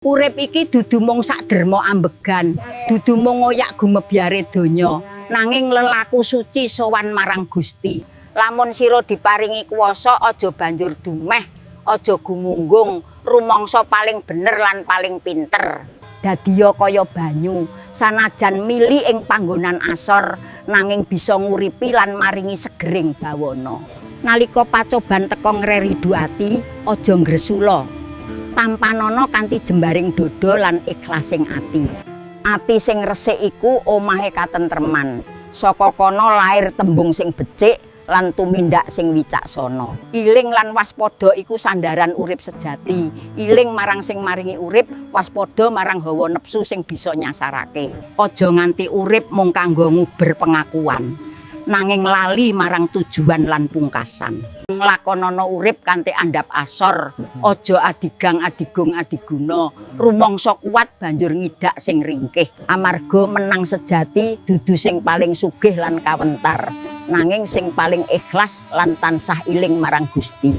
Urip iki dudu mung sak derma ambegan, dudu mung ngoyak gumebyare donya, nanging lelaku suci sowan marang Gusti. Lamun sira diparingi kuwasa aja banjur dumeh, aja gumunggung, rumangsa paling bener lan paling pinter. Dadiya kaya banyu, sanajan mili ing panggonan asor, nanging bisa nguripi lan maringi segering bawana. Nalika pacoban teka ngreridu ati, aja ngresula. Tampanana kanthi jembaring dada lan ikhlasing ati. Ati sing resik iku omahe katentreman. Saka kono lair tembung sing becik lan tumindak sing wicaksana. Iling lan waspada iku sandaran urip sejati. Iling marang sing maringi urip, waspada marang hawa nepsu sing bisa nyasarake. Aja nganti urip mung kanggo nguber pengakuan, nanging lali marang tujuan lan pungkasan. Nglakonana urip kanthi andhap asor, aja adigang adigung adiguna, rumangsa kuat banjur ngidak sing ringkih. Amarga menang sejati dudu sing paling sugih lan kawentar, nanging sing paling ikhlas lan tansah iling marang Gusti.